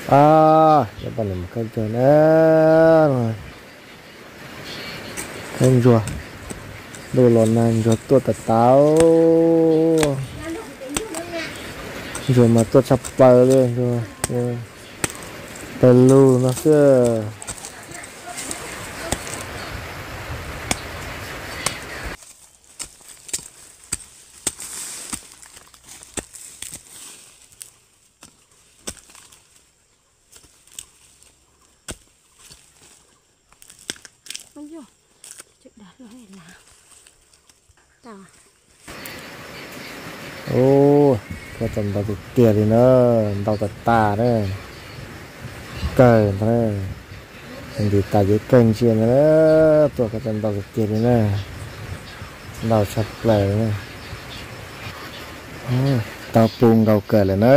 A, cov poj niam mus khaub ntsuag na, khaub ntsuag, ntuj los nag ntsuag tuaj tas tas, ntsuag mas tuaj tshaj plaws li, ntsuag pawg lug no xwb. Ua, tuaj txog ntau tiag tiag li na, ntau tas tas na, kawg ntag, ntim tas ces kawg ntsia ntag na, tuaj tuaj txog ntau tiag tiag li na, ntau tshaj plaws na, tau pub nkaus kawg lawm na.